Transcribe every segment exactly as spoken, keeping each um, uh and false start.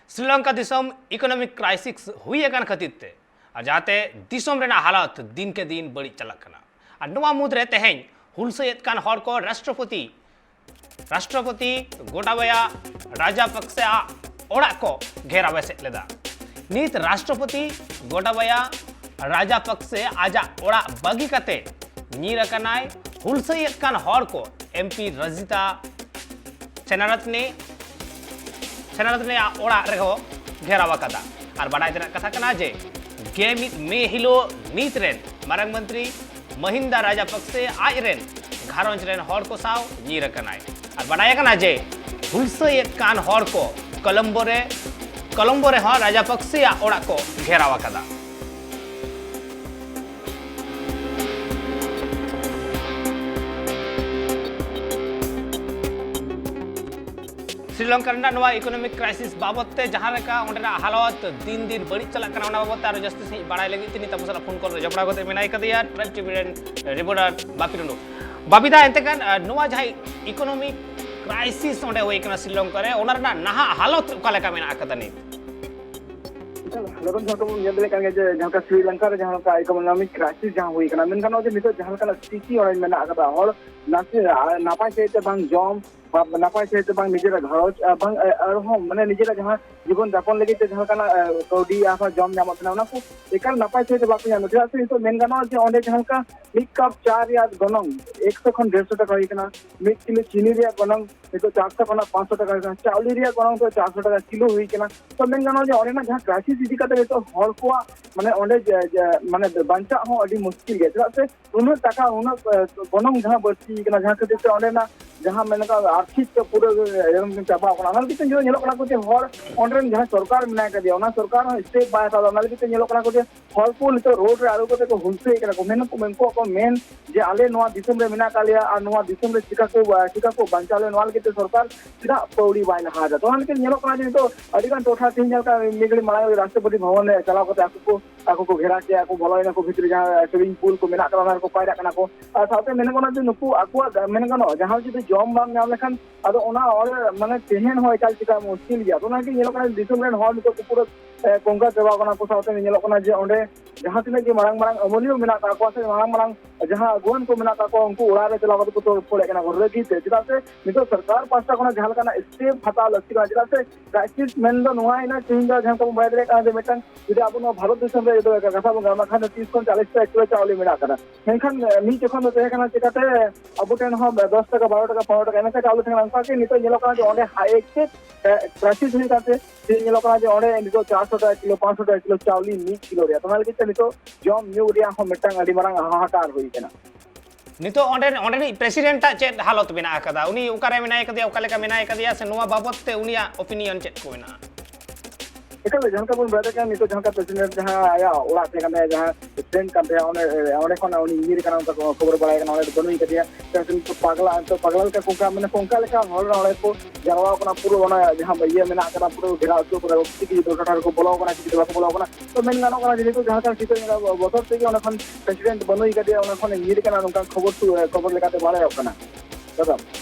ᱥᱨᱤᱞᱚᱝᱠᱟ ᱫᱤᱥᱚᱢ economic crisis ᱦᱩᱭ ᱟᱠᱟᱱ ᱠᱷᱟᱹᱛᱤᱨ ᱛᱮ ᱟᱨ ᱡᱟᱦᱟᱸᱛᱮ ᱫᱤᱥᱚᱢ ᱨᱮᱱᱟᱜ ᱦᱟᱞᱚᱛ ᱫᱤᱱ ᱠᱮ ᱫᱤᱱ ᱵᱟᱹᱲᱤᱡ ᱪᱟᱞᱟᱜ ᱠᱟᱱᱟ᱾ ᱟᱨ ᱱᱚᱣᱟ ᱢᱩᱫᱽᱨᱮ ᱛᱮᱦᱮᱧ ᱦᱩᱞᱥᱟᱹᱭᱮᱫ ᱠᱟᱱ ᱦᱚᱲ ᱠᱚ ᱨᱟᱥᱴᱨᱚᱯᱚᱛᱤ ᱨᱟᱥᱴᱨᱚᱯᱚᱛᱤ ᱜᱳᱴᱟᱵᱟᱭᱟ ᱨᱟᱡᱟᱯᱟᱠᱥᱮ ᱟᱜ ᱚᱲᱟᱜ ᱠᱚ ᱜᱷᱮᱨᱟᱣ ᱮᱥᱮᱫ ᱞᱮᱫᱟ᱾ ᱱᱤᱛ ᱨᱟᱥᱴᱨᱚᱯᱚᱛᱤ ᱜᱳᱴᱟᱵᱟᱭᱟ ᱨᱟᱡᱟᱯᱟᱠᱥᱮ ᱟᱡᱟᱜ ᱚᱲᱟᱜ ᱵᱟᱹᱜᱤ ᱠᱟᱛᱮ ᱧᱤᱨ ᱟᱠᱟᱱᱟᱭ᱾ ᱦᱩᱞᱥᱟᱹᱭᱮᱫ ᱠᱟᱱ ᱦᱚᱲ ᱠᱚ ᱮᱢᱯᱤ ᱨᱟᱡᱤᱛᱟ ᱥᱮᱱᱟᱨᱟᱛᱱᱮ ᱥᱮᱱᱟᱨᱟᱛᱱᱮ ᱟᱜ ᱚᱲᱟᱜ ᱨᱮᱦᱚᱸ ᱜᱷᱮᱨᱟᱣ ᱟᱠᱟᱫᱟ᱾ ᱟᱨ ᱵᱟᱰᱟᱭ ᱛᱮᱱᱟᱜ ᱠᱟᱛᱷᱟ ᱠᱟᱱᱟ ᱡᱮ ᱜᱮᱞ ᱢᱤᱫ ᱢᱮ ᱦᱤᱞᱳᱜ ᱱᱤᱛ ᱨᱮᱱ ᱢᱟᱨᱟᱝ ᱢᱚᱱᱛᱨᱤ ᱢᱚᱦᱤᱱᱫᱟ ᱨᱟᱡᱟᱯᱟᱠᱥᱮ ᱟᱡ ᱨᱮᱱ ᱜᱷᱟᱨᱚᱸᱡᱽ ᱨᱮᱱ ᱦᱚᱲ ᱠᱚ ᱥᱟᱶ ᱧᱤᱨ ᱟᱠᱟᱱᱟᱭ᱾ ᱟᱨ ᱵᱟᱰᱟᱭ ᱟᱠᱟᱱᱟ ᱡᱮ ᱦᱩᱞᱥᱟᱹᱭᱮᱫ ᱠᱟᱱ ᱦᱚᱲ ᱠᱚ ᱠᱚᱞᱚᱢᱵᱳ ᱨᱮ ᱠᱚᱞᱚᱢᱵᱳ ᱨᱮᱦᱚᱸ ᱨᱟᱡᱟᱯᱟᱠᱥᱮᱭᱟᱜ ᱚᱲᱟᱜ ᱠᱚ ᱜᱷᱮᱨᱟᱣ ᱟᱠᱟᱫᱟ᱾ ᱥᱨᱤᱞᱚᱝᱠᱟ ᱨᱮᱱᱟᱜ ᱱᱚᱣᱟ ᱤᱠᱳᱱᱚᱢᱤᱠ ᱠᱨᱟᱭᱥᱤᱥ ᱵᱟᱵᱚᱛ ᱛᱮ ᱡᱟᱦᱟᱸ ᱞᱮᱠᱟ ᱚᱸᱰᱮᱱᱟᱜ ᱦᱟᱞᱚᱛ ᱫᱤᱱ ᱫᱤᱱ ᱵᱟᱹᱲᱤᱡ ᱪᱟᱞᱟᱜ ᱠᱟᱱᱟ, ᱚᱱᱟ ᱵᱟᱵᱚᱛ ᱛᱮ ᱟᱨᱚ ᱡᱟᱹᱥᱛᱤ ᱥᱟᱺᱦᱤᱡ ᱵᱟᱲᱟᱭ ᱞᱟᱹᱜᱤᱫ ᱛᱮ ᱱᱤᱛ ᱟᱵᱚ ᱥᱟᱞᱟᱜ ᱯᱷᱳᱱ ᱠᱚᱞ ᱨᱮ ᱡᱚᱯᱲᱟᱣ ᱠᱟᱛᱮ ᱢᱮᱱᱟᱭ ᱠᱟᱫᱮᱭᱟ ᱴᱨᱟᱭᱤᱵᱽ ᱴᱤᱵᱷᱤ ᱨᱮᱱ ᱨᱤᱯᱳᱨᱴᱟᱨ ᱵᱟᱯᱤ ᱴᱩᱰᱩ᱾ ᱵᱟᱵᱤᱫᱟ, ᱮᱱᱛᱮ ᱠᱷᱟᱱ, ᱟᱨ ᱱᱚᱣᱟ ᱡᱟᱦᱟᱸ ᱤᱠᱳᱱᱚᱢᱤᱠ ᱠᱨᱟᱭᱥᱤᱥ ᱚᱸᱰᱮ ᱦᱩᱭ ᱠᱟᱱᱟ ᱥᱨᱤᱞᱚᱝᱠᱟ ᱨᱮ, ᱚᱱᱟ ᱨᱮᱱᱟᱜ ᱱᱟᱦᱟᱜ ᱦᱟᱞᱚᱛ ᱚᱠᱟ ᱞᱮᱠᱟ ᱢᱮᱱᱟᱜ ᱟᱠᱟᱫᱟ ᱱᱤᱛ? ᱮᱠᱟᱞ, ᱦᱟᱞᱚᱛ ᱡᱟᱦᱟᱸ ᱞᱮᱠᱟ ᱵᱚᱱ ᱧᱮᱞ ᱫᱟᱲᱮᱭᱟᱜ ᱠᱟᱱ ᱜᱮᱭᱟ ᱡᱮ ᱡᱟᱦᱟᱸ ᱞᱮᱠᱟ ᱥᱨᱤᱞᱚᱝᱠᱟ ᱨᱮ ᱡᱟᱦᱟᱸ ᱞᱮᱠᱟ ᱤᱠᱳᱱᱚᱢᱤᱠ ᱠᱨᱟᱭᱥᱤᱥ ᱡᱟᱦᱟᱸ ᱦᱩᱭ ᱠᱟᱱᱟ, ᱢᱮᱱ ᱜᱟᱱᱚᱜᱼᱟ ᱡᱮ ᱱᱤᱛᱚᱜ ᱡᱟᱦᱟᱸ ᱞᱮᱠᱟᱱᱟᱜ ᱥᱛᱷᱤᱛᱤ ᱚᱸᱰᱮ ᱢᱮᱱᱟᱜ ᱟᱠᱟᱫᱟ, ᱦᱚᱲ ᱱᱟᱥᱮ, ᱟ, ᱱᱟᱯᱟᱭ ᱥᱟᱺᱦᱤᱡ ᱛᱮ ᱵᱟᱝ ᱡᱚᱢ, ᱵᱟ ᱱᱟᱯᱟᱭ ᱥᱟᱺᱦᱤᱡ ᱛᱮ ᱵᱟᱝ ᱱᱤᱡᱮᱨᱟᱜ ᱜᱷᱟᱨᱚᱸᱡᱽ, ᱟ, ᱵᱟᱝ, ᱟ, ᱟᱨᱦᱚᱸ ᱢᱟᱱᱮ ᱱᱤᱡᱮᱨᱟᱜ ᱡᱟᱦᱟᱸ ᱡᱤᱵᱚᱱ ᱡᱟᱯᱚᱱ ᱞᱟᱹᱜᱤᱫ ᱛᱮ ᱡᱟᱦᱟᱸ ᱞᱮᱠᱟᱱᱟᱜ, ᱟ, ᱠᱟᱹᱣᱰᱤ ᱟᱨᱦᱚᱸ ᱡᱚᱢ ᱧᱟᱢᱚᱜ ᱠᱟᱱᱟ, ᱚᱱᱟ ᱠᱚ ᱮᱠᱟᱞ ᱱᱟᱯᱟᱭ ᱥᱟᱺᱦᱤᱡ ᱛᱮ ᱵᱟᱠᱚ ᱧᱟᱢ ᱮᱫᱟ᱾ ᱪᱮᱫᱟᱜ ᱥᱮ ᱱᱤᱛᱚᱜ ᱢᱮᱱ ᱜᱟᱱᱚᱜᱼᱟ ᱡᱮ ᱚᱸᱰᱮ ᱡᱟᱦᱟᱸ ᱞᱮᱠᱟ ᱢᱤᱫ ᱠᱟᱯ ᱪᱟ ᱨᱮᱭᱟᱜ ᱜᱚᱱᱚᱝ ᱮᱠᱥᱚ ᱠᱷᱚᱱ ᱰᱮᱲᱥᱚ ᱴᱟᱠᱟ ᱦᱩᱭ ᱠᱟᱱᱟ, ᱢᱤᱫ ᱠᱤᱞᱳ ᱪᱤᱱᱤ ᱨᱮᱭᱟᱜ ᱜᱚᱱᱚᱝ ᱱᱤᱛᱚᱜ ᱪᱟᱨᱥᱚ ᱠᱷᱚᱱᱟᱜ ᱯᱟᱸᱪᱥᱚ ᱴᱟᱠᱟ ᱦᱩᱭ ᱠᱟᱱᱟ, ᱪᱟᱣᱞᱮ ᱨᱮᱭᱟᱜ ᱜᱚᱱᱚᱝ ᱫᱚ ᱪᱟᱨᱥᱚ ᱴᱟᱠᱟ ᱠᱤᱞᱳ ᱦᱩᱭ ᱠᱟᱱᱟ᱾ ᱛᱚ ᱢᱮᱱ ᱜᱟᱱᱚᱜᱼᱟ ᱡᱮ ᱚᱸᱰᱮᱱᱟᱜ ᱡᱟᱦᱟᱸ ᱠᱨᱟᱭᱥᱤᱥ ᱤᱫᱤ ᱠᱟᱛᱮ ᱱᱤᱛᱚᱜ ᱦᱚᱲ ᱠᱚᱣᱟᱜ ᱢᱟᱱᱮ ᱚᱸᱰᱮ ᱡᱮ, ᱡᱮ, ᱢᱟᱱᱮ ᱵᱟᱧᱪᱟᱜ ᱦᱚᱸ ᱟᱹᱰᱤ ᱢᱩᱥᱠᱤᱞ ᱜᱮᱭᱟ, ᱪᱮᱫᱟᱜ ᱥᱮ ᱩᱱᱟᱹᱜ ᱴᱟᱠᱟ, ᱩᱱᱟᱹᱜ, ᱮ, ᱜᱚᱱᱚᱝ ᱡᱟᱦᱟᱸ ᱵᱟᱹᱲᱛᱤ ᱠᱟᱱᱟ, ᱡᱟᱦᱟᱸ ᱠᱷᱟᱹᱛᱤᱨ ᱛᱮ ᱚᱸᱰᱮᱱᱟᱜ ᱡᱟᱦᱟᱸ ᱢᱮᱱ ᱞᱮᱠᱟ ᱟᱨᱛᱷᱤᱠ ᱛᱮ ᱯᱩᱨᱟᱹ ᱮᱠᱫᱚᱢ ᱪᱟᱵᱟᱣ ᱠᱟᱱᱟ᱾ ᱚᱱᱟ ᱞᱟᱹᱜᱤᱫ ᱛᱮ ᱧᱮᱞᱚᱜ ᱠᱟᱱᱟ ᱠᱚ ᱡᱮ ᱦᱚᱲ ᱚᱸᱰᱮ ᱨᱮᱱ ᱡᱟᱦᱟᱸᱭ ᱥᱚᱨᱠᱟᱨ ᱢᱮᱱᱟᱭ ᱠᱟᱫᱮᱭᱟ, ᱚᱱᱟ ᱥᱚᱨᱠᱟᱨ ᱦᱚᱸ ᱥᱴᱮᱯ ᱵᱟᱭ ᱦᱟᱛᱟᱣ ᱮᱫᱟ᱾ ᱚᱱᱟ ᱞᱟᱹᱜᱤᱫ ᱛᱮ ᱧᱮᱞᱚᱜ ᱠᱟᱱᱟ ᱠᱚ ᱡᱮ ᱦᱚᱲ ᱠᱚ ᱱᱤᱛᱚᱜ ᱨᱳᱰ ᱨᱮ ᱟᱬᱜᱚ ᱠᱟᱛᱮ ᱠᱚ ᱦᱩᱞᱥᱟᱹᱭ ᱠᱟᱱᱟ ᱠᱚ, ᱢᱮᱱ ᱩᱱᱠᱩᱣᱟᱜ ᱠᱚ ᱢᱮᱱ ᱡᱮ ᱟᱞᱮ ᱱᱚᱣᱟ ᱫᱤᱥᱚᱢ ᱨᱮ ᱢᱮᱱᱟᱜ ᱟᱠᱟᱫ ᱞᱮᱭᱟ ᱟᱨ ᱱᱚᱣᱟ ᱫᱤᱥᱚᱢ ᱨᱮ ᱪᱤᱠᱟ ᱠᱚ ᱪᱤᱠᱟ ᱠᱚ ᱵᱟᱧᱪᱟᱣ ᱞᱮᱭᱟ, ᱱᱚᱣᱟ ᱞᱟᱹᱜᱤᱫ ᱛᱮ ᱥᱚᱨᱠᱟᱨ ᱪᱮᱫᱟᱜ ᱯᱟᱹᱣᱲᱤ ᱵᱟᱭ ᱞᱟᱦᱟ ᱮᱫᱟ? ᱛᱚ ᱚᱱᱟ ᱞᱟᱹᱜᱤᱫ ᱧᱮᱞᱚᱜ ᱠᱟᱱᱟ ᱡᱮ ᱱᱤᱛᱚᱜ ᱟᱹᱰᱤ ᱜᱟᱱ ᱴᱚᱴᱷᱟ ᱛᱮᱦᱮᱧ ᱡᱟᱦᱟᱸ ᱞᱮᱠᱟ ᱢᱤᱫ ᱜᱷᱟᱹᱲᱤᱡ ᱢᱟᱲᱟᱝ ᱨᱮ ᱨᱟᱥᱴᱨᱚᱯᱚᱛᱤ ᱵᱷᱚᱵᱚᱱ ᱨᱮ ᱪᱟᱞᱟᱣ ᱠᱟᱛᱮ ᱟᱠᱚ ᱠᱚ ᱟᱠᱚ ᱠᱚ ᱜᱷᱮᱨᱟ ᱠᱮᱜᱼᱟ, ᱟᱠᱚ ᱵᱚᱞᱚᱭᱮᱱᱟ ᱠᱚ ᱵᱷᱤᱛᱨᱤ ᱡᱟᱦᱟᱸ swimming pool ᱠᱚ ᱢᱮᱱᱟᱜ ᱠᱟᱫᱟ, ᱚᱱᱟ ᱨᱮᱠᱚ ᱯᱟᱭᱨᱟᱜ ᱠᱟᱱᱟ ᱠᱚ᱾ ᱟᱨ ᱥᱟᱶᱛᱮ ᱢᱮᱱ ᱜᱟᱱᱚᱜᱼᱟ ᱡᱮ ᱱᱩᱠᱩ ᱟᱠᱚᱣᱟᱜ ᱢᱮᱱ ᱜᱟᱱᱚᱜᱼᱟ ᱡᱟᱦᱟᱸ ᱡᱩᱫᱤ ᱡᱚᱢ ᱵᱟᱢ ᱧᱟᱢ ᱞᱮᱠᱷᱟᱱ ᱟᱫᱚ ᱚᱱᱟ ᱚᱲᱟᱜ ᱢᱟᱱᱮ ᱛᱟᱦᱮᱱ ᱦᱚᱸ ᱮᱠᱟᱞ ᱪᱮᱠᱟ ᱢᱩᱥᱠᱤᱞ ᱜᱮᱭᱟ᱾ ᱛᱚ ᱚᱱᱟ ᱜᱮ ᱧᱮᱞᱚᱜ ᱠᱟᱱᱟ ᱫᱤᱥᱚᱢ ᱨᱮᱱ ᱦᱚᱲ ᱱᱤᱛᱚᱜ ᱠᱚ ᱯᱩᱨᱟᱹ ᱮ, ᱠᱚᱝᱜᱟ ᱪᱟᱵᱟ ᱠᱟᱱᱟ ᱠᱚ᱾ ᱥᱟᱶᱛᱮ ᱧᱮᱞᱚᱜ ᱠᱟᱱᱟ ᱡᱮ ᱚᱸᱰᱮ ᱡᱟᱦᱟᱸ ᱛᱤᱱᱟᱹᱜ ᱜᱮ ᱢᱟᱨᱟᱝ ᱢᱟᱨᱟᱝ ᱟᱹᱢᱟᱹᱞᱤᱭᱟᱹ ᱢᱮᱱᱟᱜ ᱠᱟᱜ ᱠᱚᱣᱟ ᱥᱮ ᱢᱟᱨᱟᱝ ᱢᱟᱨᱟᱝ ᱡᱟᱦᱟᱸ ᱟᱹᱜᱩᱣᱟᱹᱱ ᱠᱚ ᱢᱮᱱᱟᱜ ᱠᱟᱜ ᱠᱚᱣᱟ, ᱩᱱᱠᱩ ᱚᱲᱟᱜ ᱨᱮ ᱪᱟᱞᱟᱣ ᱠᱟᱛᱮ ᱠᱚ ᱛᱚᱲ ᱯᱷᱚᱲᱮᱫ ᱠᱟᱱᱟ ᱠᱚ ᱨᱟᱹᱜᱤ ᱛᱮ᱾ ᱪᱮᱫᱟᱜ ᱥᱮ ᱱᱤᱛᱚᱜ ᱥᱚᱨᱠᱟᱨ ᱯᱟᱦᱴᱟ ᱠᱷᱚᱱᱟᱜ ᱡᱟᱦᱟᱸ ᱞᱮᱠᱟᱱᱟᱜ step ᱦᱟᱛᱟᱣ ᱞᱟᱹᱠᱛᱤ ᱠᱟᱱᱟ᱾ ᱪᱮᱫᱟᱜ ᱥᱮ crisis ᱢᱮᱱ ᱫᱚ ᱱᱚᱣᱟ ᱮᱱᱟ, ᱛᱮᱦᱮᱧ ᱫᱚ ᱡᱟᱦᱟᱸ ᱞᱮᱠᱟ ᱵᱚᱱ ᱵᱟᱲᱟᱭ ᱫᱟᱲᱮᱭᱟᱜ ᱠᱟᱱᱟ ᱡᱮ ᱢᱤᱫᱴᱟᱝ ᱡᱩᱫᱤ ᱟᱵᱚ ᱱᱚᱣᱟ ᱵᱷᱟᱨᱚᱛ ᱫᱤᱥᱚᱢ ᱨᱮ ᱡᱩᱫᱤ ᱠᱟᱛᱷᱟ ᱵᱚᱱ ᱜᱟᱞᱢᱟᱨᱟᱜ ᱠᱷᱟᱱ ᱫᱚ ᱛᱤᱥ ᱠᱷᱚᱱ ᱪᱟᱞᱤᱥ ᱴᱟᱠᱟ ᱠᱤᱞᱳ ᱪᱟᱣᱞᱮ ᱢᱮᱱᱟᱜ ᱠᱟᱫᱟ, ᱢᱮᱱᱠᱷᱟᱱ ᱮ, ᱢᱤᱫ ᱡᱚᱠᱷᱚᱱ ᱫᱚ ᱛᱟᱦᱮᱸ ᱠᱟᱱᱟ ᱪᱤᱠᱟᱛᱮ ᱟᱵᱚ ᱴᱷᱮᱱ ᱦᱚᱸ ᱫᱚᱥ ᱴᱟᱠᱟ, ᱵᱟᱨᱚ ᱴᱟᱠᱟ, ᱯᱚᱱᱨᱚ ᱴᱟᱠᱟ ᱮᱱᱮ ᱪᱟᱣᱞᱮ ᱛᱟᱦᱮᱸ ᱠᱟᱱᱟ᱾ ᱚᱱᱠᱟ ᱜᱮ ᱱᱤᱛᱚᱜ ᱧᱮᱞᱚᱜ ᱠᱟᱱᱟ ᱡᱮ ᱚᱸᱰᱮ high excess ᱮ, crisis ᱦᱩᱭᱩᱜ ᱠᱟᱱᱛᱮ ᱛᱮᱦᱮᱧ ᱧᱮᱞᱚᱜ ᱠᱟᱱᱟ ᱡᱮ ᱚᱸᱰᱮ ᱱᱤᱛᱚᱜ ᱪᱟᱨᱥᱚ ᱴᱟᱠᱟ ᱠᱤᱞᱳ, ᱯᱟᱸᱪᱥᱚ ᱴᱟᱠᱟ ᱠᱤᱞᱳ ᱪᱟᱣᱞᱮ ᱢᱤᱫ ᱠᱤᱞᱳ ᱨᱮᱭᱟᱜ᱾ ᱛᱚ ᱚᱱᱟ ᱞᱟᱹᱜᱤᱫ ᱛᱮ ᱱᱤᱛᱚᱜ ᱡᱚᱢ ᱧᱩ ᱨᱮᱭᱟᱜ ᱦᱚᱸ ᱢᱤᱫᱴᱟᱝ ᱟᱹᱰᱤ ᱢᱟᱨᱟᱝ ᱦᱟᱦᱟᱠᱟᱨ ᱦᱩᱭ ᱠᱟᱱᱟ᱾ ᱱᱤᱛᱚᱜ ᱚᱸᱰᱮ, ᱚᱸᱰᱮᱱᱤᱡ president ᱟᱜ ᱪᱮᱫ ᱦᱟᱞᱚᱛ ᱢᱮᱱᱟᱜ ᱟᱠᱟᱫᱟ? ᱩᱱᱤ ᱚᱠᱟᱨᱮ ᱢᱮᱱᱟᱭ ᱠᱟᱫᱮᱭᱟ, ᱚᱠᱟ ᱞᱮᱠᱟ ᱢᱮᱱᱟᱭ ᱠᱟᱫᱮᱭᱟ, ᱥᱮ ᱱᱚᱣᱟ ᱵᱟᱵᱚᱛ ᱛᱮ ᱩᱱᱤᱭᱟᱜ opinion ᱪᱮᱫ ᱠᱚ ᱢᱮᱱᱟᱜᱼᱟ? ᱮᱠᱟᱞ, ᱡᱟᱦᱟᱸ ᱞᱮᱠᱟ ᱵᱚᱱ ᱵᱟᱲᱟᱭ ᱠᱟᱱᱟ, ᱱᱤᱛᱚᱜ ᱡᱟᱦᱟᱸ ᱞᱮᱠᱟ president ᱡᱟᱦᱟᱸ ᱟᱭᱟᱜ ᱚᱲᱟᱜ ᱛᱟᱦᱮᱸ ᱠᱟᱱ ᱛᱟᱭᱟ, ᱡᱟᱦᱟᱸ president ᱠᱟᱱ ᱛᱟᱭᱟ, ᱚᱸᱰᱮ, ᱚᱸᱰᱮ ᱠᱷᱚᱱ ᱩᱱᱤ ᱧᱤᱨ ᱠᱟᱱᱟ, ᱚᱱᱠᱟ ᱠᱚ ᱠᱷᱚᱵᱚᱨ ᱵᱟᱲᱟᱭ ᱠᱟᱱᱟ, ᱚᱸᱰᱮ ᱫᱚ ᱵᱟᱹᱱᱩᱭ ᱠᱟᱫᱮᱭᱟ᱾ ᱯᱟᱜᱽᱞᱟ, ᱯᱟᱜᱽᱞᱟ ᱞᱮᱠᱟ ᱠᱚ ᱚᱱᱠᱟ, ᱢᱟᱱᱮ ᱚᱱᱠᱟ ᱞᱮᱠᱟ ᱦᱚᱲ ᱚᱸᱰᱮ ᱠᱚ ᱡᱟᱨᱣᱟ ᱠᱟᱱᱟ, ᱯᱩᱨᱟᱹ ᱚᱱᱟ ᱡᱟᱦᱟᱸ ᱤᱭᱟᱹ ᱢᱮᱱᱟᱜ ᱠᱟᱫᱟ, ᱯᱩᱨᱟᱹ ᱜᱷᱮᱨᱟᱣ ᱦᱚᱪᱚ ᱠᱟᱫᱟ ᱠᱚ, ᱪᱤᱠᱤ ᱴᱚᱴᱷᱟ ᱨᱮᱠᱚ ᱵᱚᱞᱚ ᱠᱟᱱᱟ, ᱪᱤᱠᱤ ᱵᱟᱠᱚ ᱵᱚᱞᱚ ᱠᱟᱱᱟ᱾ ᱛᱚ ᱢᱮᱱ ᱜᱟᱱᱚᱜ ᱠᱟᱱᱟ ᱡᱮ ᱱᱤᱛᱚᱜ ᱡᱟᱦᱟᱸ ᱞᱮᱠᱟᱱ ᱪᱤᱛᱟᱹᱨ ᱧᱮᱞᱚᱜ ᱵᱚᱛᱚᱨ ᱛᱮᱜᱮ ᱚᱸᱰᱮ ᱠᱷᱚᱱ president ᱵᱟᱹᱱᱩᱭ ᱠᱟᱫᱮᱭᱟ, ᱚᱸᱰᱮ ᱠᱷᱚᱱ ᱧᱤᱨ ᱠᱟᱱᱟ, ᱱᱚᱝᱠᱟᱱ ᱠᱷᱚᱵᱚᱨ ᱥᱩ-, ᱠᱷᱚᱵᱚᱨ ᱞᱮᱠᱟᱛᱮ ᱵᱟᱲᱟᱭᱚᱜ ᱠᱟᱱᱟ᱾ ᱫᱟᱫᱟ᱾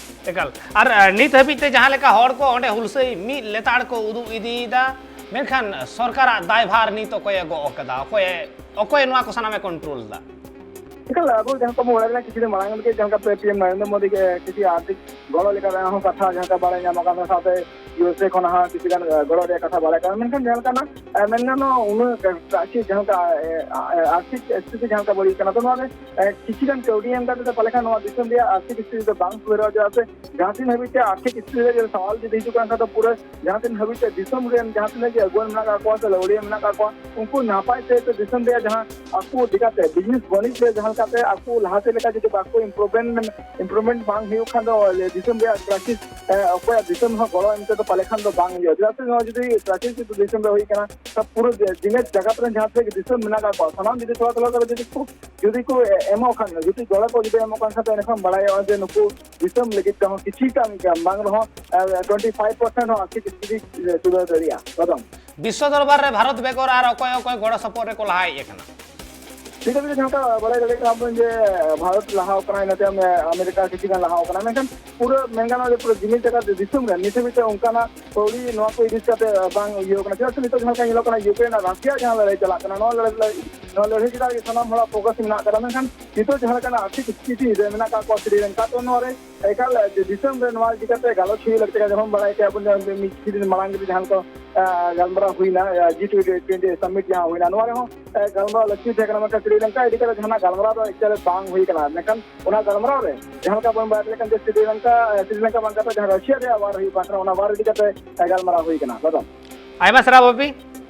ᱮᱠᱟᱞ᱾ ᱟᱨ, ᱟᱨ ᱱᱤᱛ ᱦᱟᱹᱵᱤᱡ ᱛᱮ ᱡᱟᱦᱟᱸ ᱞᱮᱠᱟ ᱦᱚᱲ ᱠᱚ ᱚᱸᱰᱮ ᱦᱩᱞᱥᱟᱹᱭ ᱢᱤᱫ ᱞᱮᱛᱟᱲ ᱠᱚ ᱩᱫᱩᱜ ᱤᱫᱤᱭᱮᱫᱟ, ᱢᱮᱱᱠᱷᱟᱱ ᱥᱚᱨᱠᱟᱨᱟᱜ ᱫᱟᱭᱵᱷᱟᱨ ᱱᱤᱛ ᱚᱠᱚᱭᱮ ᱜᱚᱜ ᱠᱟᱫᱟ? ᱚᱠᱚᱭᱮ, ᱚᱠᱚᱭ ᱱᱚᱣᱟ ᱠᱚ ᱥᱟᱱᱟᱢᱮ control ᱫᱟ? ᱮᱠᱟᱞ, ᱟᱵᱚ ᱡᱟᱦᱟᱸ ᱠᱚ ᱵᱚᱱ ᱵᱟᱲᱟᱭ ᱠᱟᱱᱟ, ᱠᱤᱪᱷᱩ ᱫᱤᱱ ᱢᱟᱲᱟᱝ ᱨᱮᱜᱮ ᱡᱟᱦᱟᱸ ᱞᱮᱠᱟ PM ᱱᱚᱨᱮᱱᱫᱨᱚ ᱢᱳᱫᱤ ᱜᱮ ᱠᱤᱪᱷᱩ ᱟᱨᱛᱷᱤᱠ ᱜᱚᱲᱚ ᱞᱮᱠᱟᱱᱟᱜ ᱦᱚᱸ ᱠᱟᱛᱷᱟ ᱡᱟᱦᱟᱸ ᱞᱮᱠᱟ ᱵᱟᱲᱟᱭ ᱧᱟᱢᱚᱜ ᱠᱟᱱ ᱛᱟᱦᱮᱸ, ᱥᱟᱶᱛᱮ USA ᱠᱷᱚᱱ ᱦᱚᱸ ᱠᱤᱪᱷᱩ ᱜᱟᱱ, ᱮ, ᱜᱚᱲᱚ ᱨᱮᱭᱟᱜ ᱠᱟᱛᱷᱟ ᱵᱟᱲᱟᱭ ᱠᱟᱱᱟ᱾ ᱢᱮᱱᱠᱷᱟᱱ ᱡᱟᱦᱟᱸ ᱞᱮᱠᱟᱱᱟᱜ, ᱮ, ᱢᱮᱱ ᱜᱟᱱᱚᱜᱼᱟ, ᱩᱱᱟᱹᱜ ᱨᱟᱥᱤ ᱡᱟᱦᱟᱸ ᱞᱮᱠᱟ, ᱮ, ᱮ, ᱟᱨᱛᱷᱤᱠ ᱥᱛᱷᱤᱛᱤ ᱡᱟᱦᱟᱸ ᱞᱮᱠᱟ ᱵᱟᱹᱲᱤᱡ ᱠᱟᱱᱟ, ᱛᱚ ᱱᱚᱣᱟ ᱨᱮ, ᱮ, ᱠᱤᱪᱷᱩ ᱜᱟᱱ ᱠᱟᱹᱣᱰᱤ ᱮᱢ ᱠᱟᱛᱮ ᱫᱚ ᱯᱟᱞᱮ ᱠᱷᱟᱱ ᱱᱚᱣᱟ ᱫᱤᱥᱚᱢ ᱨᱮᱭᱟᱜ ᱟᱨᱛᱷᱤᱠ ᱥᱛᱷᱤᱛᱤ ᱫᱚ ᱵᱟᱝ ᱥᱩᱫᱷᱟᱹᱨᱚᱜᱼᱟ᱾ ᱪᱮᱫᱟᱜ ᱥᱮ ᱡᱟᱦᱟᱸ ᱛᱤᱱ ᱦᱟᱹᱵᱤᱡ ᱛᱮ ᱟᱨᱛᱷᱤᱠ ᱥᱛᱷᱤᱛᱤ ᱨᱮ ᱥᱟᱣᱟᱞ ᱡᱩᱫᱤ ᱦᱤᱡᱩᱜ ᱠᱟᱱ ᱠᱷᱟᱱ ᱫᱚ ᱯᱩᱨᱟᱹ ᱡᱟᱦᱟᱸ ᱛᱤᱱ ᱦᱟᱹᱵᱤᱡ ᱛᱮ ᱫᱤᱥᱚᱢ ᱨᱮᱱ ᱡᱟᱦᱟᱸ ᱛᱤᱱᱟᱹᱜ ᱜᱮ ᱟᱹᱜᱩᱣᱟᱹᱱ ᱢᱮᱱᱟᱜ ᱠᱟᱜ ᱠᱚᱣᱟ ᱥᱮ ᱞᱟᱹᱣᱲᱤᱭᱟᱹ ᱢᱮᱱᱟᱜ ᱠᱟᱜ ᱠᱚᱣᱟ, ᱩᱱᱠᱩ ᱱᱟᱯᱟᱭ ᱛᱮ ᱥᱮ ᱫᱤᱥᱚᱢ ᱨᱮᱭᱟᱜ ᱡᱟᱦᱟᱸ ᱟᱠᱚ ᱤᱫᱤ ᱠᱟᱛᱮ business ᱵᱟᱹᱱᱤᱡ ᱨᱮ ᱡᱟᱦᱟᱸ ᱞᱮᱠᱟᱛᱮ ᱟᱠᱚ ᱞᱟᱦᱟᱛᱮ ᱞᱮᱠᱟ ᱡᱩᱫᱤ ᱵᱟᱠᱚ improvement, improvement ᱵᱟᱝ ᱦᱩᱭᱩᱜ ᱠᱷᱟᱱ ᱫᱚ ᱫᱤᱥᱚᱢ ᱨᱮᱭᱟᱜ crisis, ᱮ, ᱚᱠᱚᱭᱟᱜ ᱫᱤᱥᱚᱢ ᱦᱚᱸ ᱜᱚᱲᱚ ᱮᱢ ᱛᱮᱫᱚ ᱯᱟᱞᱮ ᱠᱷᱟᱱ ᱫᱚ ᱵᱟᱝ ᱦᱩᱭᱩᱜᱼᱟ᱾ ᱪᱮᱫᱟᱜ ᱥᱮ ᱱᱚᱣᱟ ᱡᱩᱫᱤ ᱯᱨᱟᱪᱤᱱ ᱡᱩᱫᱤ ᱫᱤᱥᱚᱢ ᱨᱮ ᱦᱩᱭ ᱠᱟᱱᱟ, ᱛᱚ ᱯᱩᱨᱟᱹ ᱡᱮ-, ᱡᱮᱜᱮᱛ ᱡᱟᱠᱟᱛ ᱨᱮᱱ ᱡᱟᱦᱟᱸ ᱛᱤᱱᱟᱹᱜ ᱫᱤᱥᱚᱢ ᱢᱮᱱᱟᱜ ᱟᱠᱟᱫ ᱠᱚᱣᱟ, ᱥᱟᱱᱟᱢ ᱡᱩᱫᱤ ᱛᱷᱚᱲᱟ ᱛᱷᱚᱲᱟ ᱠᱟᱛᱮ ᱡᱩᱫᱤ ᱠᱚ, ᱡᱩᱫᱤ ᱠᱚ ᱮ-, ᱮᱢᱚᱜ ᱠᱷᱟᱱ, ᱡᱩᱫᱤ ᱜᱚᱲᱚ ᱠᱚ ᱡᱩᱫᱤ ᱮᱢᱚᱜ ᱠᱟᱱ ᱠᱷᱟᱱ ᱫᱚ, ᱮᱱᱠᱷᱟᱱ ᱵᱟᱲᱟᱭᱚᱜᱼᱟ ᱡᱮ ᱱᱩᱠᱩ ᱫᱤᱥᱚᱢ ᱞᱟᱹᱜᱤᱫ ᱛᱮᱦᱚᱸ ᱠᱤᱪᱷᱤ ᱜᱟᱱ ᱵᱟᱝ ᱨᱮᱦᱚᱸ, ᱮ, ᱴᱩᱭᱮᱱᱴᱤ ᱯᱷᱟᱭᱤᱵᱷ ᱯᱟᱨᱥᱮᱱᱴ ᱦᱚᱸ ᱟᱨᱠᱤ ᱠᱤᱪᱷᱤ ᱛᱩᱞᱟᱹᱣ ᱫᱟᱲᱮᱭᱟᱜᱼᱟ᱾ ᱵᱟᱫᱟᱢ᱾ ᱵᱤᱥᱥᱚ ᱫᱚᱨᱵᱟᱨ ᱨᱮ ᱵᱷᱟᱨᱚᱛ ᱵᱮᱜᱚᱨ ᱟᱨ ᱚᱠᱚᱭ ᱚᱠᱚᱭ ᱜᱚᱲᱚ ᱥᱚᱯᱚᱦᱚᱫ ᱨᱮᱠᱚ ᱞᱟᱦᱟ ᱦᱮᱡ ᱟᱠᱟᱱᱟ? ᱴᱷᱤᱠ ᱟᱪᱷᱮ, ᱡᱟᱦᱟᱸ ᱞᱮᱠᱟ ᱵᱟᱲᱟᱭ ᱫᱟᱲᱮᱭᱟᱜ ᱠᱟᱱᱟ ᱵᱚᱱ ᱡᱮ ᱵᱷᱟᱨᱚᱛ ᱞᱟᱦᱟᱣ ᱠᱟᱱᱟ, ᱤᱱᱟᱹ ᱛᱟᱭᱚᱢ ᱟᱢᱮᱨᱤᱠᱟ ᱠᱤᱪᱷᱩ ᱜᱟᱱ ᱞᱟᱦᱟᱣ ᱠᱟᱱᱟ, ᱢᱮᱱᱠᱷᱟᱱ ᱯᱩᱨᱟᱹ ᱢᱮᱱ ᱜᱟᱱᱚᱜᱼᱟ ᱡᱮ ᱯᱩᱨᱟᱹ ᱡᱤᱢᱤᱫ ᱡᱟᱠᱟᱛ ᱫᱤᱥᱚᱢ ᱨᱮ ᱱᱤᱛ ᱦᱟᱹᱵᱤᱡ ᱛᱮ ᱚᱱᱠᱟᱱᱟᱜ ᱠᱟᱹᱣᱰᱤ ᱱᱚᱣᱟ ᱠᱚ ᱤᱫᱤ ᱠᱟᱛᱮ ᱵᱟᱝ ᱤᱭᱟᱹ ᱠᱟᱱᱟ᱾ ᱪᱮᱫᱟᱜ ᱥᱮ ᱱᱤᱛᱚᱜ ᱡᱟᱦᱟᱸ ᱞᱮᱠᱟ ᱧᱮᱞᱚᱜ ᱠᱟᱱᱟ, ᱤᱭᱩᱠᱨᱮᱱ ᱟᱨ ᱨᱟᱥᱤᱭᱟ ᱡᱟᱦᱟᱸ ᱞᱟᱹᱲᱦᱟᱹᱭ ᱪᱟᱞᱟᱜ ᱠᱟᱱᱟ, ᱱᱚᱣᱟ ᱞᱟᱹᱲᱦᱟᱹᱭ, ᱱᱚᱣᱟ ᱞᱟᱹᱲᱦᱟᱹᱭ ᱪᱮᱛᱟᱱ ᱨᱮ ᱥᱟᱱᱟᱢ ᱦᱚᱲᱟᱜ ᱯᱷᱳᱠᱟᱥ ᱢᱮᱱᱟᱜ ᱠᱟᱫᱟ, ᱢᱮᱱᱠᱷᱟᱱ ᱱᱤᱛᱚᱜ ᱡᱟᱦᱟᱸ ᱞᱮᱠᱟᱱᱟᱜ ᱟᱨᱛᱷᱤᱠ ᱥᱛᱷᱤᱛᱤ ᱨᱮ ᱢᱮᱱᱟᱜ ᱟᱠᱟᱫ ᱠᱚᱣᱟ ᱥᱨᱤᱞᱚᱝᱠᱟ, ᱛᱚ ᱱᱚᱣᱟ ᱨᱮ ᱮᱠᱟᱞ ᱡᱮ ᱫᱤᱥᱚᱢ ᱨᱮ ᱱᱚᱣᱟ ᱤᱫᱤ ᱠᱟᱛᱮ ᱜᱟᱞᱚᱪ ᱦᱩᱭ ᱞᱟᱹᱠᱛᱤ ᱠᱟᱱᱟ᱾ ᱡᱮᱢᱚᱱ ᱵᱟᱲᱟᱭ ᱠᱮᱫᱟ ᱵᱚᱱ ᱡᱮ ᱢᱤᱫ ᱠᱤᱪᱷᱩ ᱫᱤᱱ ᱢᱟᱲᱟᱝ ᱨᱮ ᱡᱟᱦᱟᱸ ᱞᱮᱠᱟ, ᱟ, ᱜᱟᱞᱢᱟᱨᱟᱣ ᱦᱩᱭᱱᱟ, ᱟ, ᱡᱤ ᱴᱩᱭᱮᱱᱴᱤ ᱥᱟᱢᱤᱴ ᱡᱟᱦᱟᱸ ᱦᱩᱭᱱᱟ, ᱱᱚᱣᱟ ᱨᱮᱦᱚᱸ, ᱟ, ᱜᱟᱞᱢᱟᱨᱟᱣ ᱞᱟᱹᱠᱛᱤ ᱛᱟᱦᱮᱸ ᱠᱟᱱᱟ, ᱢᱮᱱᱠᱷᱟᱱ ᱥᱨᱤᱞᱚᱝᱠᱟ ᱤᱫᱤ ᱠᱟᱛᱮ ᱡᱟᱦᱟᱱᱟᱜ ᱜᱟᱞᱢᱟᱨᱟᱣ ᱫᱚ ᱮᱠᱪᱩᱭᱮᱞᱤ ᱵᱟᱝ ᱦᱩᱭ ᱠᱟᱱᱟ᱾ ᱢᱮᱱᱠᱷᱟᱱ ᱚᱱᱟ ᱜᱟᱞᱢᱟᱨᱟᱣ ᱨᱮ ᱡᱟᱦᱟᱸ ᱞᱮᱠᱟ ᱵᱚᱱ ᱵᱟᱲᱟᱭ ᱫᱟᱲᱮᱭᱟᱜ ᱠᱟᱱᱟ ᱡᱮ ᱥᱨᱤᱞᱚᱝᱠᱟ, ᱟ, ᱥᱨᱤᱞᱚᱝᱠᱟ ᱵᱟᱝ ᱠᱟᱛᱮ ᱡᱟᱦᱟᱸ ᱨᱟᱥᱤᱭᱟ ᱨᱮᱭᱟᱜ ᱣᱟᱨ ᱦᱩᱭᱩᱜ ᱠᱟᱱ ᱛᱟᱦᱮᱱᱟ, ᱚᱱᱟ ᱣᱟᱨ ᱤᱫᱤ ᱠᱟᱛᱮ, ᱟ, ᱜᱟᱞᱢᱟᱨᱟᱣ ᱦᱩᱭ ᱠᱟᱱᱟ᱾ ᱵᱟᱫᱟᱢ᱾ ᱟᱭᱢᱟ ᱥᱟᱨᱦᱟᱣ ᱵᱟᱹᱵᱤ᱾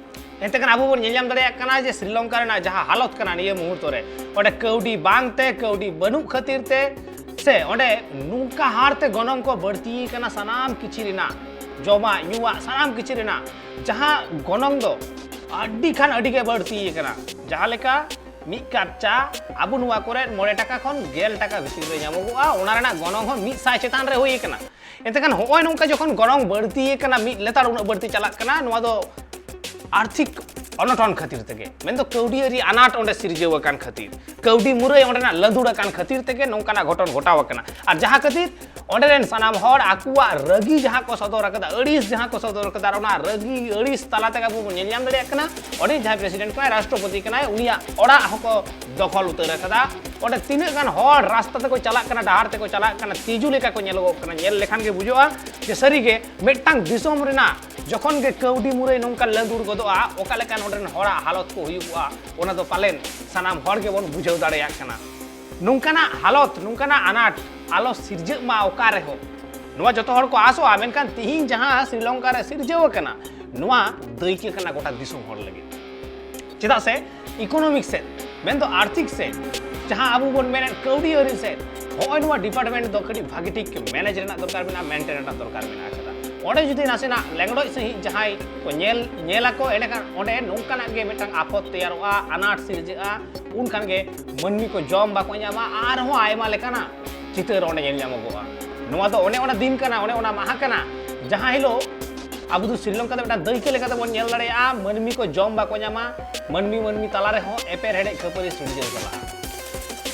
ᱮᱱᱛᱮ ᱠᱷᱟᱱ ᱟᱵᱚ ᱵᱚᱱ ᱧᱮᱞ ᱧᱟᱢ ᱫᱟᱲᱮᱭᱟᱜ ᱠᱟᱱᱟ ᱡᱮ ᱥᱨᱤᱞᱚᱝᱠᱟ ᱨᱮᱱᱟᱜ ᱡᱟᱦᱟᱸ ᱦᱟᱞᱚᱛ ᱠᱟᱱᱟ ᱱᱤᱭᱟᱹ ᱢᱩᱦᱩᱨᱛᱚ ᱨᱮ, ᱚᱸᱰᱮ ᱠᱟᱹᱣᱰᱤ ᱵᱟᱝᱛᱮ, ᱠᱟᱹᱣᱰᱤ ᱵᱟᱹᱱᱩᱜ ᱠᱷᱟᱹᱛᱤᱨ ᱛᱮ, ᱥᱮ ᱚᱸᱰᱮ ᱱᱚᱝᱠᱟ ᱦᱟᱨ ᱛᱮ ᱜᱚᱱᱚᱝ ᱠᱚ ᱵᱟᱹᱲᱛᱤ ᱠᱟᱱᱟ, ᱥᱟᱱᱟᱢ ᱠᱤᱪᱷᱤ ᱨᱮᱱᱟᱜ, ᱡᱚᱢᱟᱜ ᱧᱩᱣᱟᱜ ᱥᱟᱱᱟᱢ ᱠᱤᱪᱷᱤ ᱨᱮᱱᱟᱜ ᱡᱟᱦᱟᱸ ᱜᱚᱱᱚᱝ ᱫᱚ ᱟᱹᱰᱤ ᱠᱷᱟᱱ ᱟᱹᱰᱤ ᱜᱮ ᱵᱟᱹᱲᱛᱤ ᱠᱟᱱᱟ᱾ ᱡᱟᱦᱟᱸ ᱞᱮᱠᱟ ᱢᱤᱫ ᱠᱟᱯ ᱪᱟ ᱟᱵᱚ ᱱᱚᱣᱟ ᱠᱚᱨᱮ ᱢᱚᱬᱮ ᱴᱟᱠᱟ ᱠᱷᱚᱱ ᱜᱮᱞ ᱴᱟᱠᱟ ᱵᱷᱤᱛᱤᱨ ᱨᱮ ᱧᱟᱢᱚᱜᱚᱜᱼᱟ, ᱚᱱᱟ ᱨᱮᱱᱟᱜ ᱜᱚᱱᱚᱝ ᱦᱚᱸ ᱢᱤᱫ ᱥᱟᱭ ᱪᱮᱛᱟᱱ ᱨᱮ ᱦᱩᱭ ᱠᱟᱱᱟ᱾ ᱮᱱᱛᱮ ᱠᱷᱟᱱ ᱦᱚᱸᱜᱼᱚᱭ ᱱᱚᱝᱠᱟ ᱡᱚᱠᱷᱚᱱ ᱜᱚᱱᱚᱝ ᱵᱟᱹᱲᱛᱤ ᱠᱟᱱᱟ, ᱢᱤᱫ ᱞᱮᱛᱟᱲ ᱩᱱᱟᱹᱜ ᱵᱟᱹᱲᱛᱤ ᱪᱟᱞᱟᱜ ᱠᱟᱱᱟ, ᱱᱚᱣᱟ ᱫᱚ ᱟᱨᱛᱷᱤᱠ ᱚᱱᱚᱴᱚᱱ ᱠᱷᱟᱹᱛᱤᱨ ᱛᱮᱜᱮ, ᱢᱮᱱᱫᱚ ᱠᱟᱹᱣᱰᱤᱭᱟᱹᱨᱤ ᱟᱱᱟᱴ ᱚᱸᱰᱮ ᱥᱤᱨᱡᱟᱹᱣ ᱟᱠᱟᱱ ᱠᱷᱟᱹᱛᱤᱨ, ᱠᱟᱹᱣᱰᱤ ᱢᱩᱨᱟᱹᱭ ᱚᱸᱰᱮᱱᱟᱜ ᱞᱟᱹᱫᱩᱲ ᱟᱠᱟᱱ ᱠᱷᱟᱹᱛᱤᱨ ᱛᱮᱜᱮ ᱱᱚᱝᱠᱟᱱᱟᱜ ᱜᱷᱚᱴᱚᱱ ᱜᱷᱚᱴᱟᱣ ᱟᱠᱟᱱᱟ᱾ ᱟᱨ ᱡᱟᱦᱟᱸ ᱠᱷᱟᱹᱛᱤᱨ ᱚᱸᱰᱮ ᱨᱮᱱ ᱥᱟᱱᱟᱢ ᱦᱚᱲ ᱟᱠᱚᱣᱟᱜ ᱨᱟᱹᱜᱤ ᱡᱟᱦᱟᱸ ᱠᱚ ᱥᱚᱫᱚᱨ ᱟᱠᱟᱫᱟ, ᱟᱹᱲᱤᱥ ᱡᱟᱦᱟᱸ ᱠᱚ ᱥᱚᱫᱚᱨ ᱟᱠᱟᱫᱟ, ᱟᱨ ᱚᱱᱟ ᱨᱟᱹᱜᱤ ᱟᱹᱲᱤᱥ ᱛᱟᱞᱟ ᱛᱮᱜᱮ ᱟᱵᱚ ᱵᱚᱱ ᱧᱮᱞ ᱧᱟᱢ ᱫᱟᱲᱮᱭᱟᱜ ᱠᱟᱱᱟ, ᱚᱸᱰᱮ ᱡᱟᱦᱟᱸᱭ ᱯᱨᱮᱥᱤᱰᱮᱱᱴ ᱠᱟᱱᱟᱭ, ᱨᱟᱥᱴᱨᱚᱯᱚᱛᱤ ᱠᱟᱱᱟᱭ, ᱩᱱᱤᱭᱟᱜ ᱚᱲᱟᱜ ᱦᱚᱸᱠᱚ ᱫᱚᱠᱷᱚᱞ ᱩᱛᱟᱹᱨ ᱟᱠᱟᱫᱟ᱾ ᱚᱸᱰᱮ ᱛᱤᱱᱟᱹᱜ ᱜᱟᱱ ᱦᱚᱲ ᱨᱟᱥᱛᱟ ᱛᱮᱠᱚ ᱪᱟᱞᱟᱜ ᱠᱟᱱᱟ, ᱰᱟᱦᱟᱨ ᱛᱮᱠᱚ ᱪᱟᱞᱟᱜ ᱠᱟᱱᱟ, ᱛᱤᱡᱩ ᱞᱮᱠᱟ ᱠᱚ ᱧᱮᱞᱚᱜᱚᱜ ᱠᱟᱱᱟ᱾ ᱧᱮᱞ ᱞᱮᱠᱷᱟᱱ ᱜᱮ ᱵᱩᱡᱷᱟᱹᱜᱼᱟ ᱡᱮ ᱥᱟᱹᱨᱤᱜᱮ ᱢᱤᱫᱴᱟᱝ ᱫᱤᱥᱚᱢ ᱨᱮᱱᱟᱜ ᱡᱚᱠᱷᱚᱱ ᱜᱮ ᱠᱟᱹᱣᱰᱤ ᱢᱩᱨᱟᱹᱭ ᱱᱚᱝᱠᱟ ᱞᱟᱹᱫᱩᱲ ᱜᱚᱫᱚᱜᱼᱟ, ᱚᱠᱟ ᱞᱮᱠᱟ ᱱᱚᱰᱮ ᱨᱮᱱ ᱦᱚᱲᱟᱜ ᱦᱟᱞᱚᱛ ᱠᱚ ᱦᱩᱭᱩᱜᱼᱟ, ᱚᱱᱟ ᱫᱚ ᱯᱟᱞᱮᱱ ᱥᱟᱱᱟᱢ ᱦᱚᱲ ᱜᱮᱵᱚᱱ ᱵᱩᱡᱷᱟᱹᱣ ᱫᱟᱲᱮᱭᱟᱜ ᱠᱟᱱᱟ᱾ ᱱᱚᱝᱠᱟᱱᱟᱜ ᱦᱟᱞᱚᱛ, ᱱᱚᱝᱠᱟᱱᱟᱜ ᱟᱱᱟᱴ ᱟᱞᱚ ᱥᱤᱨᱡᱟᱹᱜ ᱢᱟ ᱚᱠᱟ ᱨᱮᱦᱚᱸ, ᱱᱚᱣᱟ ᱡᱚᱛᱚ ᱦᱚᱲ ᱠᱚ ᱟᱥᱚᱜᱼᱟ᱾ ᱢᱮᱱᱠᱷᱟᱱ ᱛᱤᱦᱤᱧ ᱡᱟᱦᱟᱸ ᱥᱨᱤᱞᱚᱝᱠᱟ ᱨᱮ ᱥᱤᱨᱡᱟᱹᱣ ᱟᱠᱟᱱᱟ, ᱱᱚᱣᱟ ᱫᱟᱹᱭᱠᱟᱹ ᱠᱟᱱᱟ ᱜᱚᱴᱟ ᱫᱤᱥᱚᱢ ᱦᱚᱲ ᱞᱟᱹᱜᱤᱫ᱾ ᱪᱮᱫᱟᱜ ᱥᱮ ᱤᱠᱳᱱᱚᱢᱤᱠ ᱥᱮᱫ, ᱢᱮᱱᱫᱚ ᱟᱨᱛᱷᱤᱠ ᱥᱮᱫ, ᱡᱟᱦᱟᱸ ᱟᱵᱚ ᱵᱚᱱ ᱢᱮᱱᱮᱫ ᱠᱟᱹᱣᱰᱤ ᱟᱹᱨᱤ ᱥᱮᱫ, ᱦᱚᱸᱜᱼᱚᱭ ᱱᱚᱣᱟ ᱰᱤᱯᱟᱨᱴᱢᱮᱱᱴ ᱫᱚ ᱠᱟᱹᱴᱤᱡ ᱵᱷᱟᱜᱤ ᱴᱷᱤᱠ ᱢᱮᱱᱮᱡᱽ ᱨᱮᱱᱟᱜ ᱫᱚᱨᱠᱟᱨ ᱢᱮᱱᱟᱜᱼᱟ, ᱢᱮᱱᱴᱮᱱ ᱨᱮᱱᱟᱜ ᱫᱚᱨᱠᱟᱨ ᱢᱮᱱᱟᱜ ᱟᱠᱟᱫᱟ᱾ ᱚᱸᱰᱮ ᱡᱩᱫᱤ ᱱᱟᱥᱮᱱᱟᱜ ᱞᱮᱸᱜᱲᱚᱡ ᱥᱟᱺᱦᱤᱡ ᱡᱟᱦᱟᱸᱭ ᱠᱚ ᱧᱮᱞ ᱧᱮᱞ ᱟᱠᱚ, ᱮᱸᱰᱮᱠᱷᱟᱱ ᱚᱸᱰᱮ ᱱᱚᱝᱠᱟᱱᱟᱜ ᱜᱮ ᱢᱤᱫᱴᱟᱝ ᱟᱯᱚᱛ ᱛᱮᱭᱟᱨᱚᱜᱼᱟ, ᱟᱱᱟᱴ ᱥᱤᱨᱡᱟᱹᱜᱼᱟ᱾ ᱩᱱᱠᱷᱟᱱ ᱜᱮ ᱢᱟᱹᱱᱢᱤ ᱠᱚ ᱡᱚᱢ ᱵᱟᱠᱚ ᱧᱟᱢᱟ, ᱟᱨᱦᱚᱸ ᱟᱭᱢᱟ ᱞᱮᱠᱟᱱᱟᱜ ᱪᱤᱛᱟᱹᱨ ᱚᱸᱰᱮ ᱧᱮᱞ ᱧᱟᱢᱚᱜᱚᱜᱼᱟ᱾ ᱱᱚᱣᱟ ᱫᱚ ᱚᱱᱮ ᱚᱱᱟ ᱫᱤᱱ ᱠᱟᱱᱟ, ᱚᱱᱮ ᱚᱱᱟ ᱢᱟᱦᱟ ᱠᱟᱱᱟ, ᱡᱟᱦᱟᱸ ᱦᱤᱞᱳᱜ ᱟᱵᱚ ᱫᱚ ᱥᱨᱤᱞᱚᱝᱠᱟ ᱫᱚ ᱢᱤᱫᱴᱟᱝ ᱫᱟᱹᱭᱠᱟᱹ ᱞᱮᱠᱟᱛᱮ ᱵᱚᱱ ᱧᱮᱞ ᱫᱟᱲᱮᱭᱟᱜᱼᱟ, ᱢᱟᱹᱱᱢᱤ ᱠᱚ ᱡᱚᱢ ᱵᱟᱠᱚ ᱧᱟᱢᱟ, ᱢᱟᱹᱱᱢᱤ ᱢᱟᱹᱱᱢᱤ ᱛᱟᱞᱟ ᱨᱮᱦᱚᱸ ᱮᱯᱮᱨ ᱦᱮᱰᱮᱡ ᱠᱷᱟᱹᱯᱟᱹᱨᱤ ᱥᱤᱨᱡᱟᱹᱣ ᱪᱟᱞᱟᱜᱼᱟ᱾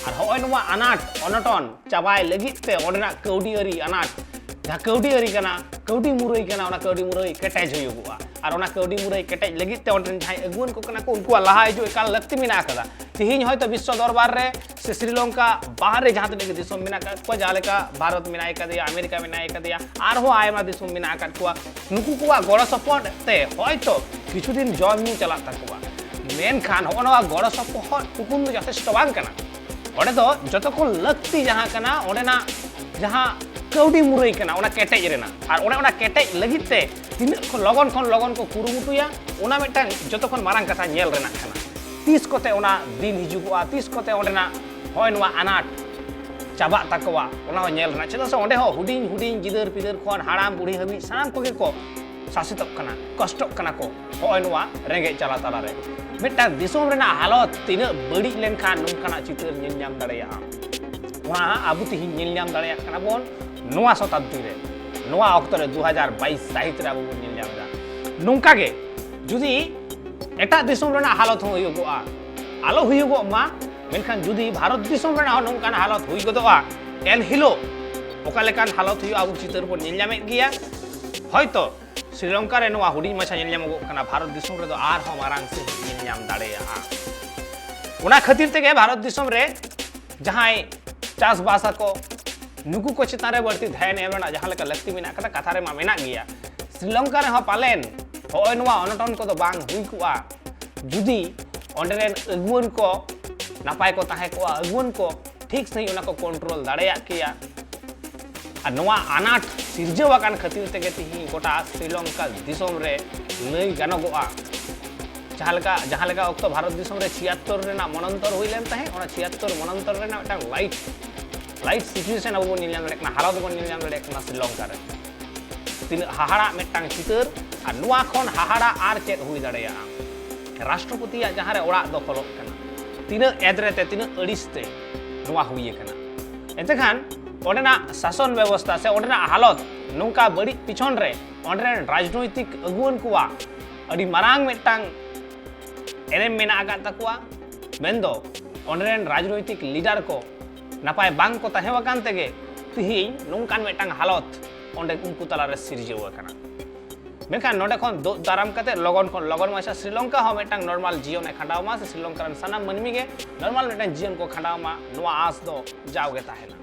ᱟᱨ ᱦᱚᱸᱜᱼᱚᱭ ᱱᱚᱣᱟ ᱟᱱᱟᱴ ᱚᱱᱚᱴᱚᱱ ᱪᱟᱵᱟᱭ ᱞᱟᱹᱜᱤᱫ ᱛᱮ ᱚᱸᱰᱮᱱᱟᱜ ᱠᱟᱹᱣᱰᱤ ᱟᱹᱨᱤ ᱟᱱᱟᱴ, ᱡᱟᱦᱟᱸ ᱠᱟᱹᱣᱰᱤ ᱟᱹᱨᱤ ᱠᱟᱱᱟ, ᱠᱟᱹᱣᱰᱤ ᱢᱩᱨᱟᱹᱭ ᱠᱟᱱᱟ, ᱚᱱᱟ ᱠᱟᱹᱣᱰᱤ ᱢᱩᱨᱟᱹᱭ ᱠᱮᱴᱮᱡ ᱦᱩᱭᱩᱜᱚᱜᱼᱟ᱾ ᱟᱨ ᱚᱱᱟ ᱠᱟᱹᱣᱰᱤ ᱢᱩᱨᱟᱹᱭ ᱠᱮᱴᱮᱡ ᱞᱟᱹᱜᱤᱫ ᱛᱮ ᱚᱸᱰᱮᱱ ᱡᱟᱦᱟᱸᱭ ᱟᱹᱜᱩᱣᱟᱹᱱ ᱠᱚ ᱠᱟᱱᱟ ᱠᱚ, ᱩᱱᱠᱩᱣᱟᱜ ᱞᱟᱦᱟ ᱦᱤᱡᱩᱜ ᱮᱠᱟᱞ ᱞᱟᱹᱠᱛᱤ ᱢᱮᱱᱟᱜ ᱟᱠᱟᱫᱟ᱾ ᱛᱤᱦᱤᱧ ᱦᱚᱭᱛᱳ ᱵᱤᱥᱥᱚ ᱫᱚᱨᱵᱟᱨ ᱨᱮ ᱥᱮ ᱥᱨᱤᱞᱚᱝᱠᱟ ᱵᱟᱦᱨᱮ ᱡᱟᱦᱟᱸ ᱛᱤᱱᱟᱹᱜ ᱜᱮ ᱫᱤᱥᱚᱢ ᱢᱮᱱᱟᱜ ᱟᱠᱟᱫ ᱠᱚᱣᱟ, ᱡᱟᱦᱟᱸ ᱞᱮᱠᱟ ᱵᱷᱟᱨᱚᱛ ᱢᱮᱱᱟᱭ ᱠᱟᱫᱮᱭᱟ, ᱟᱢᱮᱨᱤᱠᱟ ᱢᱮᱱᱟᱭ ᱠᱟᱫᱮᱭᱟ, ᱟᱨᱦᱚᱸ ᱟᱭᱢᱟ ᱫᱤᱥᱚᱢ ᱢᱮᱱᱟᱜ ᱟᱠᱟᱫ ᱠᱚᱣᱟ, ᱱᱩᱠᱩ ᱠᱚᱣᱟᱜ ᱜᱚᱲᱚ ᱥᱚᱯᱚᱦᱚᱫ ᱛᱮ ᱦᱚᱭᱛᱳ ᱠᱤᱪᱷᱩ ᱫᱤᱱ ᱡᱚᱢ ᱧᱩ ᱪᱟᱞᱟᱜ ᱛᱟᱠᱚᱣᱟ᱾ ᱢᱮᱱᱠᱷᱟᱱ ᱦᱚᱸᱜᱼᱚ ᱱᱚᱣᱟ ᱜᱚᱲᱚ ᱥᱚᱯᱚᱦᱚᱫ ᱴᱩᱠᱩᱱ ᱫᱚ ᱡᱚᱛᱷᱮᱥᱴᱚ ᱵᱟᱝ ᱠᱟᱱᱟ᱾ ᱚᱸᱰᱮ ᱫᱚ ᱡᱚᱛᱚ ᱠᱷᱚᱱ ᱞᱟᱹᱠᱛᱤ ᱡᱟᱦᱟᱸ ᱠᱟᱱᱟ, ᱚᱸᱰᱮᱱᱟᱜ ᱡᱟᱦᱟᱸ ᱠᱟᱹᱣᱰᱤ ᱢᱩᱨᱟᱹᱭ ᱠᱟᱱᱟ, ᱚᱱᱟ ᱠᱮᱴᱮᱡ ᱨᱮᱱᱟᱜ᱾ ᱟᱨ ᱚᱱᱮ ᱚᱱᱟ ᱠᱮᱴᱮᱡ ᱞᱟᱹᱜᱤᱫ ᱛᱮ ᱛᱤᱱᱟᱹᱜ ᱠᱷᱚᱱ ᱞᱚᱜᱚᱱ ᱠᱷᱚᱱ ᱞᱚᱜᱚᱱ ᱠᱚ ᱠᱩᱨᱩᱢᱩᱴᱩᱭᱟ, ᱚᱱᱟ ᱢᱤᱫᱴᱟᱝ ᱡᱚᱛᱚ ᱠᱷᱚᱱ ᱢᱟᱨᱟᱝ ᱠᱟᱛᱷᱟ ᱧᱮᱞ ᱨᱮᱱᱟᱜ ᱠᱟᱱᱟ᱾ ᱛᱤᱥ ᱠᱚᱛᱮ ᱚᱱᱟ ᱫᱤᱱ ᱦᱤᱡᱩᱜᱚᱜᱼᱟ, ᱛᱤᱥ ᱠᱚᱛᱮ ᱚᱸᱰᱮᱱᱟᱜ ᱦᱚᱸᱜᱼᱚᱭ ᱱᱚᱣᱟ ᱟᱱᱟᱴ ᱪᱟᱵᱟᱜ ᱛᱟᱠᱚᱣᱟ, ᱚᱱᱟ ᱦᱚᱸ ᱧᱮᱞ ᱨᱮᱱᱟᱜ᱾ ᱪᱮᱫᱟᱜ ᱥᱮ ᱚᱸᱰᱮ ᱦᱚᱸ ᱦᱩᱰᱤᱧ ᱦᱩᱰᱤᱧ ᱜᱤᱫᱟᱹᱨ ᱯᱤᱫᱟᱹᱨ ᱠᱷᱚᱱ ᱦᱟᱲᱟᱢ ᱵᱩᱲᱦᱤ ᱦᱟᱹᱵᱤᱡ ᱥᱟᱱᱟᱢ ᱠᱚᱜᱮ ᱠᱚ ᱥᱟᱥᱮᱛᱚᱜ ᱠᱟᱱᱟ, ᱠᱚᱥᱴᱚᱜ ᱠᱟᱱᱟ ᱠᱚ ᱦᱚᱸᱜᱼᱚᱭ ᱱᱚᱣᱟ ᱨᱮᱸᱜᱮᱡ ᱡᱟᱞᱟ ᱛᱟᱞᱟᱨᱮ᱾ ᱢᱤᱫᱴᱟᱝ ᱫᱤᱥᱚᱢ ᱨᱮᱱᱟᱜ ᱦᱟᱞᱚᱛ ᱛᱤᱱᱟᱹᱜ ᱵᱟᱹᱲᱤᱡ ᱞᱮᱱᱠᱷᱟᱱ ᱱᱚᱝᱠᱟᱱᱟᱜ ᱪᱤᱛᱟᱹᱨ ᱧᱮᱞ ᱧᱟᱢ ᱫᱟᱲᱮᱭᱟᱜᱼᱟ, ᱚᱱᱟ ᱟᱵᱚ ᱛᱤᱦᱤᱧ ᱧᱮᱞ ᱧᱟᱢ ᱫᱟᱲᱮᱭᱟᱜ ᱠᱟᱱᱟ ᱵᱚᱱ ᱱᱚᱣᱟ ᱥᱚᱛᱟᱵᱫᱤ ᱨᱮ, ᱱᱚᱣᱟ ᱚᱠᱛᱚ ᱨᱮ, ᱫᱩ ᱦᱟᱡᱟᱨ ᱵᱟᱭᱤᱥ ᱥᱟᱹᱦᱤᱛ ᱨᱮ ᱟᱵᱚ ᱵᱚᱱ ᱧᱮᱞ ᱧᱟᱢ ᱮᱫᱟ᱾ ᱱᱚᱝᱠᱟ ᱜᱮ ᱡᱩᱫᱤ ᱮᱴᱟᱜ ᱫᱤᱥᱚᱢ ᱨᱮᱱᱟᱜ ᱦᱟᱞᱚᱛ ᱦᱚᱸ ᱦᱩᱭᱩᱜᱚᱜᱼᱟ, ᱟᱞᱚ ᱦᱩᱭᱩᱜᱚᱜ ᱢᱟ, ᱢᱮᱱᱠᱷᱟᱱ ᱡᱩᱫᱤ ᱵᱷᱟᱨᱚᱛ ᱫᱤᱥᱚᱢ ᱨᱮᱱᱟᱜ ᱦᱚᱸ ᱱᱚᱝᱠᱟᱱ ᱦᱟᱞᱚᱛ ᱦᱩᱭ ᱜᱚᱫᱚᱜᱼᱟ, ᱮᱱ ᱦᱤᱞᱳᱜ ᱚᱠᱟ ᱞᱮᱠᱟᱱ ᱦᱟᱞᱚᱛ ᱦᱩᱭᱩᱜᱼᱟ, ᱟᱵᱚ ᱪᱤᱛᱟᱹᱨ ᱵᱚᱱ ᱧᱮᱞ ᱧᱟᱢᱮᱫ ᱜᱮᱭᱟ᱾ ᱦᱚᱭᱛᱚ ᱥᱨᱤᱞᱚᱝᱠᱟ ᱨᱮ ᱱᱚᱣᱟ ᱦᱩᱰᱤᱧ ᱢᱟᱪᱷᱟ ᱧᱮᱞ ᱧᱟᱢᱚᱜᱚᱜ ᱠᱟᱱᱟ, ᱵᱷᱟᱨᱚᱛ ᱫᱤᱥᱚᱢ ᱨᱮᱫᱚ ᱟᱨᱦᱚᱸ ᱢᱟᱨᱟᱝ ᱥᱟᱹᱦᱤᱡ ᱧᱮᱞ ᱧᱟᱢ ᱫᱟᱲᱮᱭᱟᱜᱼᱟ᱾ ᱚᱱᱟ ᱠᱷᱟᱹᱛᱤᱨ ᱛᱮᱜᱮ ᱵᱷᱟᱨᱚᱛ ᱫᱤᱥᱚᱢ ᱨᱮ ᱡᱟᱦᱟᱸᱭ ᱪᱟᱥᱵᱟᱥ ᱟᱠᱚ, ᱱᱩᱠᱩ ᱠᱚ ᱪᱮᱛᱟᱱ ᱨᱮ ᱵᱟᱹᱲᱛᱤ ᱫᱷᱮᱭᱟᱱ ᱮᱢ ᱨᱮᱱᱟᱜ ᱡᱟᱦᱟᱸ ᱞᱮᱠᱟ ᱞᱟᱹᱠᱛᱤ ᱢᱮᱱᱟᱜ ᱠᱟᱫᱟ, ᱠᱟᱛᱷᱟ ᱨᱮᱢᱟ ᱢᱮᱱᱟᱜ ᱜᱮᱭᱟ᱾ ᱥᱨᱤᱞᱚᱝᱠᱟ ᱨᱮᱦᱚᱸ ᱯᱟᱞᱮᱱ ᱦᱚᱸᱜᱼᱚᱭ ᱱᱚᱣᱟ ᱚᱱᱚᱴᱚᱱ ᱠᱚᱫᱚ ᱵᱟᱝ ᱦᱩᱭ ᱠᱚᱜᱼᱟ, ᱡᱩᱫᱤ ᱚᱸᱰᱮ ᱨᱮᱱ ᱟᱹᱜᱩᱣᱟᱹᱱ ᱠᱚ ᱱᱟᱯᱟᱭ ᱠᱚ ᱛᱟᱦᱮᱸ ᱠᱚᱜᱼᱟ, ᱟᱹᱜᱩᱣᱟᱹᱱ ᱠᱚ ᱴᱷᱤᱠ ᱥᱟᱺᱦᱤᱡ ᱚᱱᱟ ᱠᱚ ᱠᱚᱱᱴᱨᱳᱞ ᱫᱟᱲᱮᱭᱟᱜ ᱠᱮᱭᱟ᱾ ᱟᱨ ᱱᱚᱣᱟ ᱟᱱᱟᱴ ᱥᱤᱨᱡᱟᱹᱣ ᱟᱠᱟᱱ ᱠᱷᱟᱹᱛᱤᱨ ᱛᱮᱜᱮ ᱛᱤᱦᱤᱧ ᱜᱚᱴᱟ ᱥᱨᱤᱞᱚᱝᱠᱟ ᱫᱤᱥᱚᱢ ᱨᱮ ᱞᱟᱹᱭ ᱜᱟᱱᱚᱜᱚᱜᱼᱟ, ᱡᱟᱦᱟᱸ ᱞᱮᱠᱟ, ᱡᱟᱦᱟᱸ ᱞᱮᱠᱟ ᱚᱠᱛᱚ ᱵᱷᱟᱨᱚᱛ ᱫᱤᱥᱚᱢ ᱨᱮ ᱪᱷᱤᱭᱟᱛᱛᱚᱨ ᱨᱮᱱᱟᱜ ᱢᱚᱱᱚᱱᱛᱚᱨ ᱦᱩᱭ ᱞᱮᱱ ᱛᱟᱦᱮᱸᱫ, ᱚᱱᱟ ᱪᱷᱤᱭᱟᱛᱛᱚᱨ ᱢᱚᱱᱚᱱᱛᱚᱨ ᱨᱮᱱᱟᱜ ᱢᱤᱫᱴᱟᱝ ᱞᱟᱭᱤᱴ, ᱞᱟᱭᱤᱴ ᱥᱤᱪᱩᱭᱮᱥᱚᱱ ᱟᱵᱚ ᱵᱚᱱ ᱧᱮᱞ ᱧᱟᱢ ᱫᱟᱲᱮᱭᱟᱜ ᱠᱟᱱᱟ, ᱦᱟᱞᱚᱛ ᱵᱚᱱ ᱧᱮᱞ ᱧᱟᱢ ᱫᱟᱲᱮᱭᱟᱜ ᱠᱟᱱᱟ ᱥᱨᱤᱞᱚᱝᱠᱟ ᱨᱮ᱾ ᱛᱤᱱᱟᱹᱜ ᱦᱟᱦᱟᱲᱟᱜ ᱢᱤᱫᱴᱟᱝ ᱪᱤᱛᱟᱹᱨ, ᱟᱨ ᱱᱚᱣᱟ ᱠᱷᱚᱱ ᱦᱟᱦᱟᱲᱟᱜ ᱟᱨ ᱪᱮᱫ ᱦᱩᱭ ᱫᱟᱲᱮᱭᱟᱜᱼᱟ? ᱨᱟᱥᱴᱨᱚᱯᱚᱛᱤᱭᱟᱜ ᱡᱟᱦᱟᱸ ᱨᱮ ᱚᱲᱟᱜ ᱫᱚᱠᱷᱚᱞᱚᱜ ᱠᱟᱱᱟ, ᱛᱤᱱᱟᱹᱜ ᱮᱫᱨᱮ ᱛᱮ, ᱛᱤᱱᱟᱹᱜ ᱟᱹᱲᱤᱥ ᱛᱮ ᱱᱚᱣᱟ ᱦᱩᱭ ᱟᱠᱟᱱᱟ᱾ ᱮᱱᱛᱮᱠᱷᱟᱱ ᱚᱸᱰᱮᱱᱟᱜ ᱥᱟᱥᱚᱱ ᱵᱮᱵᱚᱥᱛᱷᱟ ᱥᱮ ᱚᱸᱰᱮᱱᱟᱜ ᱦᱟᱞᱚᱛ ᱱᱚᱝᱠᱟ ᱵᱟᱹᱲᱤᱡ ᱯᱤᱪᱷᱚᱱ ᱨᱮ ᱚᱸᱰᱮ ᱨᱮᱱ ᱨᱟᱡᱽᱱᱳᱭᱛᱤᱠ ᱟᱹᱜᱩᱣᱟᱹᱱ ᱠᱚᱣᱟᱜ ᱟᱹᱰᱤ ᱢᱟᱨᱟᱝ ᱢᱤᱫᱴᱟᱝ ᱮᱱᱮᱢ ᱢᱮᱱᱟᱜ ᱟᱠᱟᱫ ᱛᱟᱠᱚᱣᱟ᱾ ᱢᱮᱱᱫᱚ ᱚᱸᱰᱮ ᱨᱮᱱ ᱨᱟᱡᱽᱱᱳᱭᱛᱤᱠ ᱞᱤᱰᱟᱨ ᱠᱚ ᱱᱟᱯᱟᱭ ᱵᱟᱝ ᱠᱚ ᱛᱟᱦᱮᱸ ᱟᱠᱟᱱ ᱛᱮᱜᱮ ᱛᱤᱦᱤᱧ ᱱᱚᱝᱠᱟᱱ ᱢᱤᱫᱴᱟᱝ ᱦᱟᱞᱚᱛ ᱚᱸᱰᱮ ᱩᱱᱠᱩ ᱛᱟᱞᱟᱨᱮ ᱥᱤᱨᱡᱟᱹᱣ ᱟᱠᱟᱱᱟ᱾ ᱢᱮᱱᱠᱷᱟᱱ ᱱᱚᱸᱰᱮ ᱠᱷᱚᱱ ᱫᱳᱫ ᱫᱟᱨᱟᱢ ᱠᱟᱛᱮ ᱞᱚᱜᱚᱱ ᱠᱷᱚᱱ ᱞᱚᱜᱚᱱ ᱢᱟᱪᱷᱟ ᱥᱨᱤᱞᱚᱝᱠᱟ ᱦᱚᱸ ᱢᱤᱫᱴᱟᱝ ᱱᱚᱨᱢᱟᱞ ᱡᱤᱭᱚᱱ ᱮ ᱠᱷᱟᱸᱰᱟᱣ ᱢᱟ, ᱥᱮ ᱥᱨᱤᱞᱚᱝᱠᱟ ᱨᱮᱱ ᱥᱟᱱᱟᱢ ᱢᱟᱹᱱᱢᱤ ᱜᱮ ᱱᱚᱨᱢᱟᱞ ᱢᱤᱫᱴᱟᱝ ᱡᱤᱭᱚᱱ ᱠᱚ ᱠᱷᱟᱸᱰᱟᱣ ᱢᱟ, ᱱᱚᱣᱟ ᱟᱸᱥ ᱫᱚ ᱡᱟᱣᱜᱮ ᱛᱟᱦᱮᱱᱟ᱾